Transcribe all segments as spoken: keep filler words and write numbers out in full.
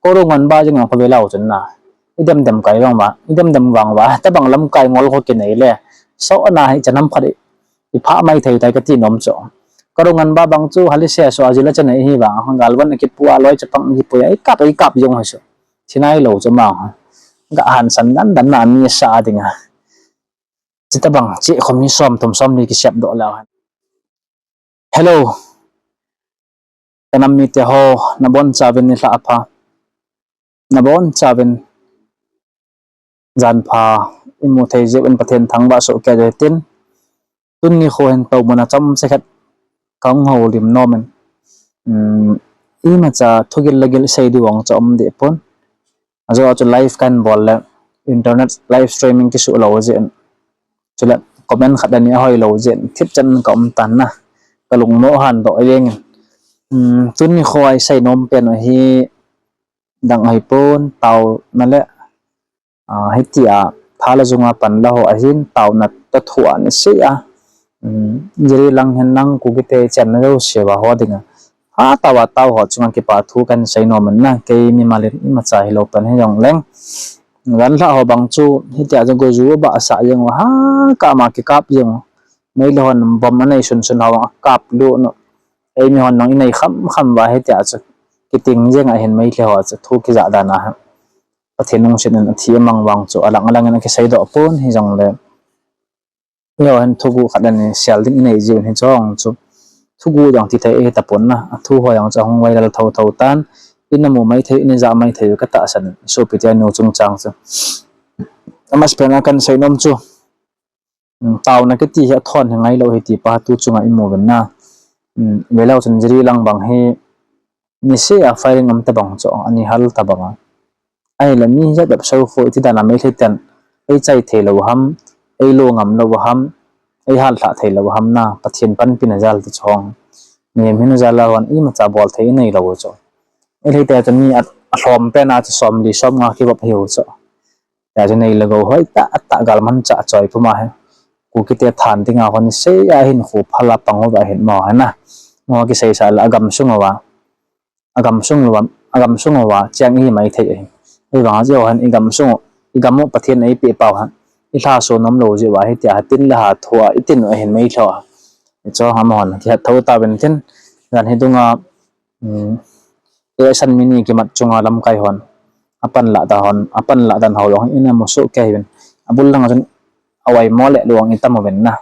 Koru ngan ba jing ang kho ve lau chun na. I dem dem kai vang ba, i dem dem vang ba, tabang lamkai ngol kho kinei le. So na hi chanam khat i, i pha mai thei tai kati nom chu. Koru ngan ba bang chu hali se so ajila chana hi vang, galvan kipu a loi chapang kipu a, i kap, i kap jong ha so. Thinai lo chu ma. Ga han san dan dan na mi sa ding a. Chitabang chi khomi som thum som ni kisep do la. Hello. Kanam mite ho, nabon chauvin nilhah apha. Nabon chauvin jan pha, imu thei jeh uvin Pathen thangvah soh kei jeh tin. Tuni kho hin tou muna chomcha khat kahung houlim nom in. Um, imacha thugil lagil isei diu vang chu um deh pon. Ajo chu live kahin bol le internet live streaming kisuh lou jeh in. Chule comment khat ani ahoi lou jeh in thipchan ka um tan na. Ka lungmo han doh jeng in. Um, tuni kho a isei nom pen u hi dang ahi pon, taona le, ah, hitia tha le jung a pan la ho ahin, taona toh thu a ni sei a. Um, Jiri lang hin nang Kuki te chenna jouse uva ho dinga, hatah a tao ho chunga kipa thu kahin sei nom in na, kei mimal in imacha hilou pan hijong leng. Ganlhah ho bang chu hitia chu goju abahsah jeng u, ha kap ma kikap jeng u. Meilhei hon bomb anei sunsun ho akap lut u. Eimi hon jong inei kham kham uva hitia chu kiting jeng ahin Meilhei ho chu thu kijah dan a hi. Pathen lungset in athi amang vang chu alang alang in akisei doh pon hijong le. Eiho hin thuguh khat ani sel ding inei jiu hi chong chu. Thuguh jong ti thei ahi tapon na. Athu ho jong chu ahung viral tho tho tan. Ina mu mai thei, ina ja mai thei u katahsan in. Sopi tia nu chungchang chu. Amasapen a kahin sei nom chu. Um, taona kiti hi athon hi ngailou hi ti pa tu chunga imu uvin na. Um, velou chun Jiri lang bang hi niseh a firing um tabang chu, ani hal tabang a. Ahile mi jat bep sou khu iti dan a Meilhei ten eichai thei lou ham, eilo ngam lou ham, eihallhah thei lou ham na, Pathen panpina jal ti chu hong. Mihem hina jal a hon imacha bol thei inei lou chu. Meilhei te chu mi a, alhom pen a chu somli somnga kivop hiu chu. Tia chu nei le gou hoitah tah galmanchah choi puma hi. Kuki te than dinga hon sei a hin khu phala pang uva hin mo hi na. Mo kiseisa le agam sung uva. Agam sung uva, agam sung uva cheng ihi mai thei ahi. Hivang a jeh u hin igam sung u, igam u Pathen in eipeh pau hin. Ilhaso nom lou jeh uva hitia tin le ha thu a itin u ahin Meilhei ho. Hichu amahon kihet tho tauvin tin. Jan hi dunga, um, esan mi ni kimat chunga lamkai hon. Apan lah dan hon, apan lah dan ho jong ina mu soh kei uvin. Abul langa chun aoimo le luang itam uvin na.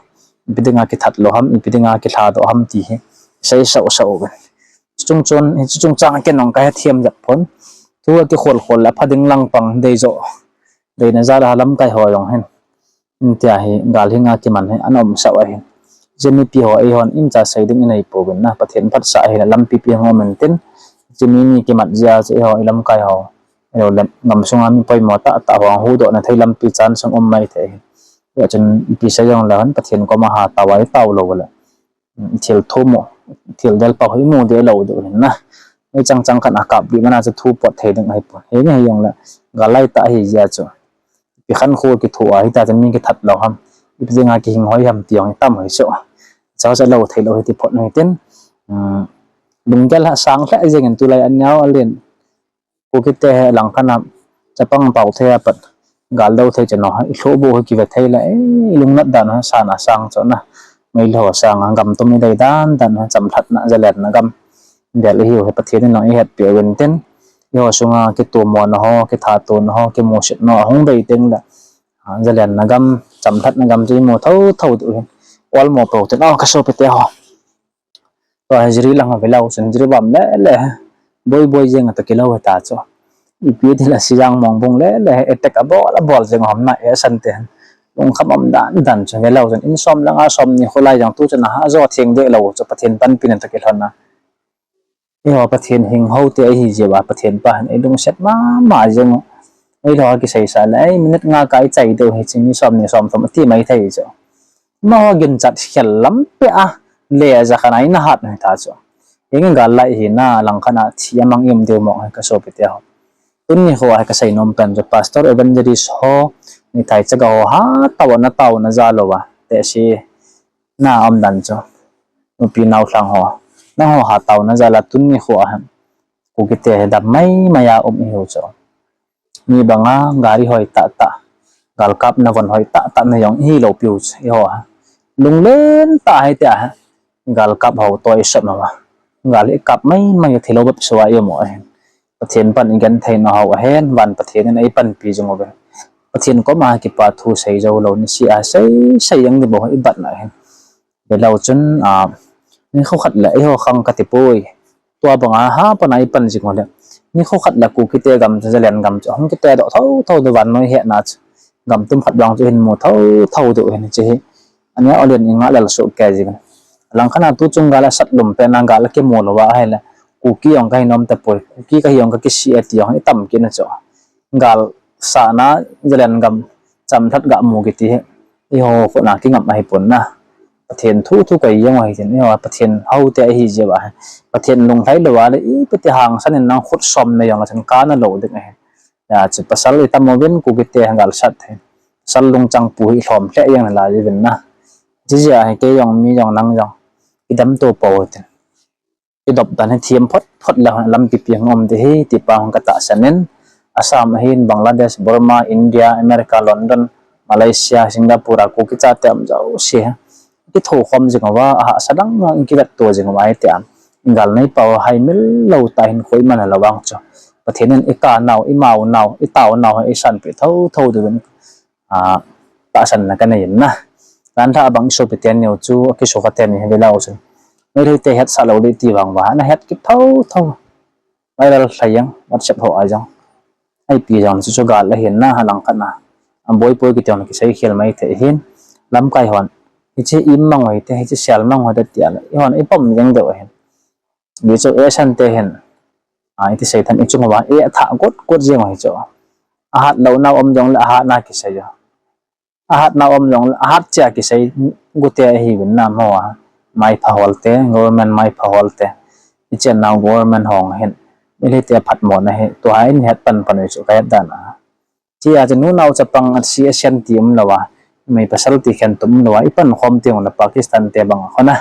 Ipi dinga kithat lou ham, ipi dinga kilhadoh ham ti hi sei sau sau uvin. Chuchung chun, hichu chungchang ken jong kahethem jep pon. Thu akikhol khol le apha ding lang pang dei jo. Deina jal a lamkai ho jong hin. Hitia hi gal hinga kiman hi ana um sau ahin. Hiche mipi ho eihon imacha sei ding inei pouvin na, Pathen phatsah ahile lampi pi hung um intin. Hiche mi ni kimat jeh a chu eiho ilamkai ho, eiho le gamsunga mi poimo tah tah ho huhdohna thei lampi chan sung um mai thei ahi. Hijeh chun ipi sei jongle hon Pathen koma hatao a itao lou le, thil thum u, thil delpa ho imu deh lou diu ahin na. Ei chang chang khat a kap dih mana chu thu pot thei ding ahipon. Henge hijongle gal lai tah ahi jeh a chu. Ipi khankho kithoa hitia chu mi kithat lou ham, ipi dinga kihing hoi ham ti jong itam hoi chu. Chacha lou thei lou hi ti phot hitin. Um, lunggel ha sang lheh jengin tulai aneo alen. Kukite hi langkhat a chapang pao thei a pat gal do thei cheno, ilhoh bu hi kive thei le, eh, ilungnat dan u hi sana sang chu na. Meilhei ho sanga gam tum idei dan dan u hi chamlhatna, zalenna gam. Del ihiu hi Pathen in jong ihetpeh uvin tin. Eiho sunga kitomona ho, kithatona ho, kimusitna ho ahung bei tengle, a, zalenna gam, chamlhatna gam chu imu thotho diu hin. Olmo pou tin, o, kasopite ho. Tua hi Jiri lang a velou chun Jiribam lele, boi boi jeng a toh kilou hita chu. Ipi tile Sijang Mongbung lele, attack abol, abol jeng u ham na, esan te hin. Lungkham um dan dan chu velou chun, in som langa som ni kholai jong tu chun aha jo theng deh lou chu Pathen panpina toh kilhon a. Eiho Pathen hing ho te ahi jeh uva Pathen pa hin eilungset mama jeng u. Eiho kiseisa le, ei minute nga ka ichai diu hi chun ni som ni som thum ati mai thei chu. Amaho ginchat khel lampi a le ja khan a ina hat hita chu. Henge gal lai hina langkhat a thi amang im diu mong hi kasopite ho. Tuni kho a hi kasei nom pen chu Pastor Evangelist ho, mithai chaga ho hatah a nataona jal uva. Tehse na um dan chu. Nupi naolhang ho. Nangho hataona jal a tuni kho a hin. Kukite hi dam maimai a um ihiu chu. Mi banga gari hoi tahtah, galkapna von hoi tahtah na jong ihilou piu chu, eiho a. Lunglen tah a hitia galkap ho toh isot mama, gal ikap maimai a thilou bep sua imu ahin. Pathen pan igenthei nau ho ahin, van Pathen in eipanpi jing uvin. Pathen koma kipa thu sei joulou, niseh a sei sei jeng ding bou ibatna ahin. Velou chun, a, nikho khat le eiho khang katipoi. Tua banga hapan a ipan jing ule, nikho khat le Kukite gam chu, Zalen gam chu hung kitedoh thouthou diu, vannoi hetna chu. Gam tum khat vang chu ihin mu thouthou diu ahin, hiche hi. Ania olen ingah lel sohkei jingin. Langkhat a tuchung gal asat lum pen a gal akimu louva ahile, Kuki jong kahi nom tapoi, Kuki kahi jong kakisih e ti jong itam kit na chu. Gal sahna, Zalen gam chamlhat ga mu kiti hi, eiho khut a kingam ahipon na. Pathen thu thu kei jeng u ahi tin, eiho Pathen houte ihi jeh uva, Pathen lunglhai louva le ipiti hangsan in nang khut som nei jong la chun kana lou ding ahi. Hijeh chun pasal itam uvin, Kukite galsat hi, pasal lungchang pu hi lhom lheh jeng nalai uvin na. Hijeh a hi kei jong, mi jong, nang jong, idamto pou hitin. Idop dan hi thiem phot phot le lampi pi hung um ding ahi ti pa hung katahsan in, Assam ahin, Bangladesh, Burma, India, America, London, Malaysia, Singapore a Kuki chate um jouse hi kithokhom jing uva, ahahsa dang dang in kivetto jing uva hitia, gal nei pau haimil lou tah hinkho iman lou vang chu, Pathen in ikah nau, imao nau, itao nau hi eisanpeh thouthou diuvin, a, tahsanna kanei in na. Danlhah bang isopite neo chu akisukhate ni hi velou chun, Meiteite hetsah lou ding ti vang uva ana het kit thouthou. Viral lhai jeng, WhatsApp ho a jong. Ipi jong chu chu gal ahin na, alangkhat a, aboipoi kiti jong kisei khel mai thei ahin. Lamkai hon, hiche im mang u hite, hiche sel mang u hite tia le, eihon ipom jeng diu ahin. Hichu eisante hin, a, iti sei tham, ichung uva e athah got got jeng u hi chu. Ahat lou nau um jongle ahatna kisei u. Ahat nau um jongle ahat cheh a kisei gute ahiuvin na, amaho a maipha holte, government maipha holte, ichennau government ho hin, Meiteite aphatmona hi tua hin het pan pan u chu kahet dan a. Hichea chu nunao chapang ase asen ti umlouva, numei pasal ti khen tum umlouva ipankhom teng ule Pakistan te banga khun a,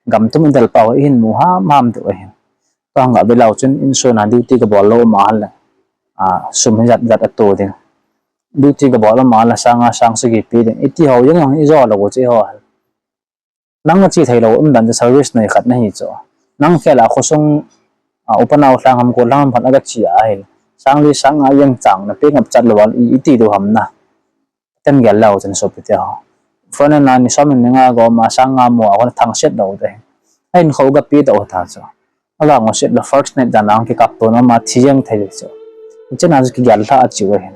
gam tum idelpau ihin mu hamham diu ahin. Tua nga velou chun insung a duty kabol lou um a le, a, sum hi jat jat ato ding. Duty kabol um a le sang nga sang sagi pe ding iti ho jeng jong ijo lou u chu eiho. Nang nache theilou umdan chu service nei khat nahi chu. Nang khel a khosung, a, upa nao lhang ham, kol lhang ham khat agache ahile, sang li sang nga jeng chang nape ngap chat lou a iti diu ham na. Ten gel lou chun sopite ho. Phone na ni som in ni nga gom a sang nga mu a khun thangset lou te. Ahin kho gape doh ta chu. Avang u set le first night dan a kikap to na ma thi jeng thei chu. Hichena chu kigel lhah a chu ahin.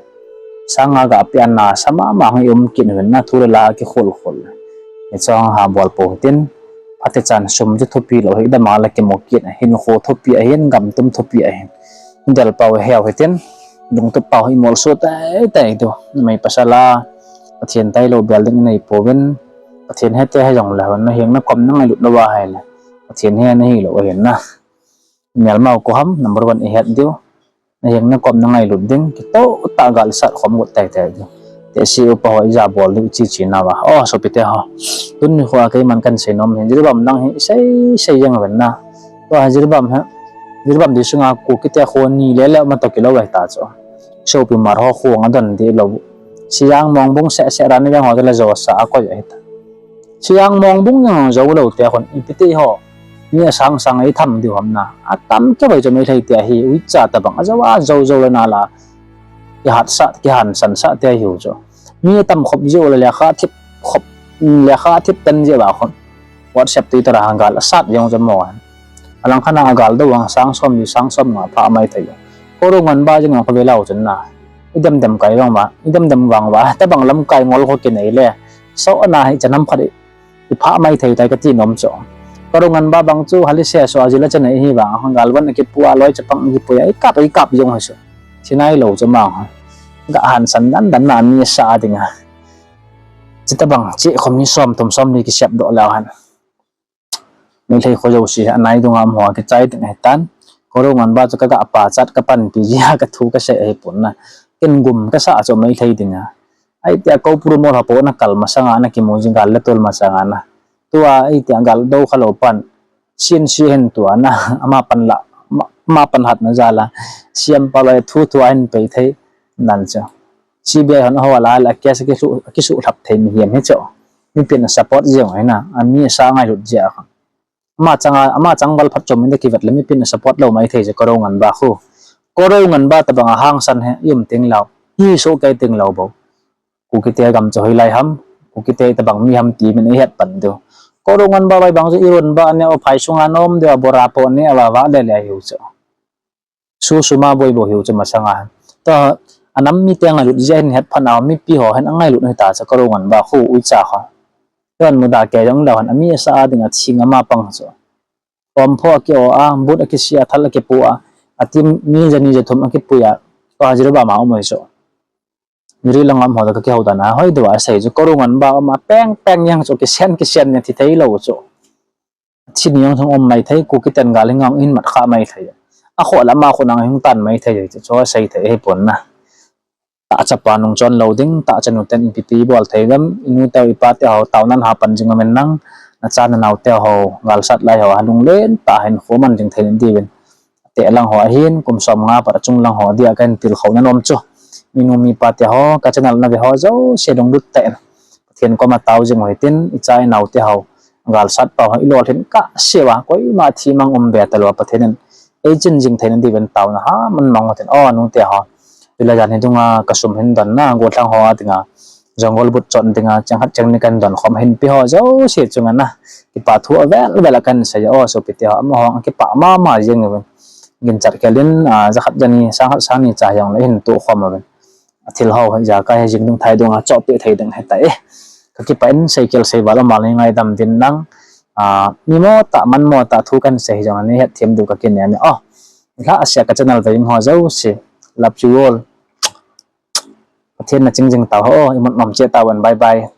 Sang nga gape ana sa mama hi um kit uvin na, thu le la kikhol khol. Hiche ha bol pou hitin. Phatechan sum chu thupi lou hi dama la kimu kit ahin, kho thupi ahin, gam tum thupi ahin. Idelpau heu hitin. Lungtup pau hi imolso teitei diu. Numei pasal a Pathen tailou bel ding inei pouvin. Pathen hete hijong le hon nahin nakom nangailut louva ahile, Pathen he nahilou ahin na. Melmau koi ham, number one ihet diu. Nahin nakom nangailut ding, kitoh tah gal isat khom got teitei diu. Tehse upa ho ija bol diu iche che nauva. O, sopite ho. Tuni khoa keiman kahin seinom hin, Jiribam lang hi isei sei jeng uvin na. Tua Jiribam hi, Jiribam district sunga Kukite kho ni le le ma toh kilou ahita chu. Sopi Hmar ho khong adon dih lou. Siang Mongbung seh seh Raniveng ho tele josa akoi ahita. Siang Mongbung jong jou lou te khun ipiti ho. Mi asang sang eitham diu ham na. Atam keu vai chu Meitei te ahi, uicha tabang ajou a jou jou le nala. Kihatsah, kihansansah te ahiu chu. Mi atam khop jiu le lekha thip khop, lekha thip tan jiu va khun. WhatsApp, Twitter a gal asat jong chu mo. Alangkhat a gal dou vang sang som li sang som nga phah mai thei. Koru ngan ba jing ang kho velou chun na. Idem dem kai vang va, idem dem vang va, tabang lamkai ngol kho kinei le. So ana hi chanam khat i, iphah mai thei tai kati nom chu. Koru ngan ba bang chu hali se so ajil a chanei hi vang, gal van akipu a loi chapang akipu a, ikap, ikap jong hi chu. Chinai lou chu mang. Ga hansan dan dan na mi sa ding a. Chutabang, chi khomi som thum som li kisep doh leu hen. Meitei kho jouse, anai dunga mo kichai ding ahitan. Koru ngan ba chu kaga pachat kapanpi jia kathu kasei ahipon na. Ken gum kasa chu Meitei dinga. Ahitia Koupuru mol hapo na kal masanga na kimu jing gal le tol masanga na. Tua ahitia gal dou khalou pan. Sin si hen tua na. Ama pan la. Ma, Ama panhatna jal a, C M pa loi thu thu a hin pei thei nan chu. C B I hon ho la la case kisu, kisuhlhap thei mihem hi chu. Mipin a support jeng hina, ami sa ngailut jia kha. Ama changa, ama chang val phat chom in da kivet le mipin a support lou mai thei chu Koro Nganba khu. Koro Nganba tabang a hangsan he, i um ting lau. Hi so kai ting lau bo. Kukite gam chu hoilai ham, Kukite tabang mi ham ti min i het pan diu. Koro Nganba bai bang chu i ron ba ne o phai sunga nom diu a bora po ne a va va le le hiu chu. Su suma boi bo hiu chu masanga. Ta anam mite ngailut jia hin het phat nau mipi ho hin angailut hita chu Koro Nganba khu uicha kha. Yon muda ke jong lau han ami sa a ding a thing ama pang chu. Om pho a ki o a, but a kisi a, thal a kipu a, a team mi jani jathum a kipui a, pa jiru ba ma um oi chu. Miri lang am ho da ka kihou dan a, hoi dua sei chu Koro Nganba ama peng peng yang chu kisen kisen ne thi thei lou chu. Thi ni jong thong um mai thei, Kukiten gal hi ngang in mat kha mai thei. A kho lama kho nang hung tan mai thei chu, chu sei thei hi pon na. Tahchapa nung chon lou ding, tahcha nu ten ipi pi bol thei dem, inu teu ipa te ho taunan ha pan jing amen nang, na cha na nau te ho, galsat lai ho, ha lunglen tah hin khoman jing thei diuvin. Te lang ho ahin, kum som nga pat achung lang ho, dia kan pil khou na nom chu. Minu mipa te ho, ka channel na ve ho, jouse lunglut tah in. Pathen koma tao jing u hitin, i cha i nau te ho, galsat pa ho, i lolhin kah seuva, koima thimang um be talou, Pathen in ei chin jing theina diuvin taona ha man mang u hitin, o nu te ho. Tule jan hi dunga ka sum hin don na, gollhang ho a dinga, jungle boot chon dinga, cheng khat cheng ni kan don khom hin pi ho, jouse chunga na. Kipa thu avel vel a kan sei o, sopi te ho, amaho, kipa mama jeng uvin. Ginchat khelin, a, jakhat jani, sang khat sang ni cha jong le hin tu khom uvin. Thil ho, ja ka he jing dung thai dunga, chohpeh thei ding he ta e. Ka kipa in sei kel sei val amal ngaidam din nang. A, mi mo ta, man mo ta, thu kan sei jong ani het them diu ka kinem e. O, la sia ka channel ve ho jouse. Love you all. Pathen na ching jing tau ho, i mut nom che tau an, bye bye.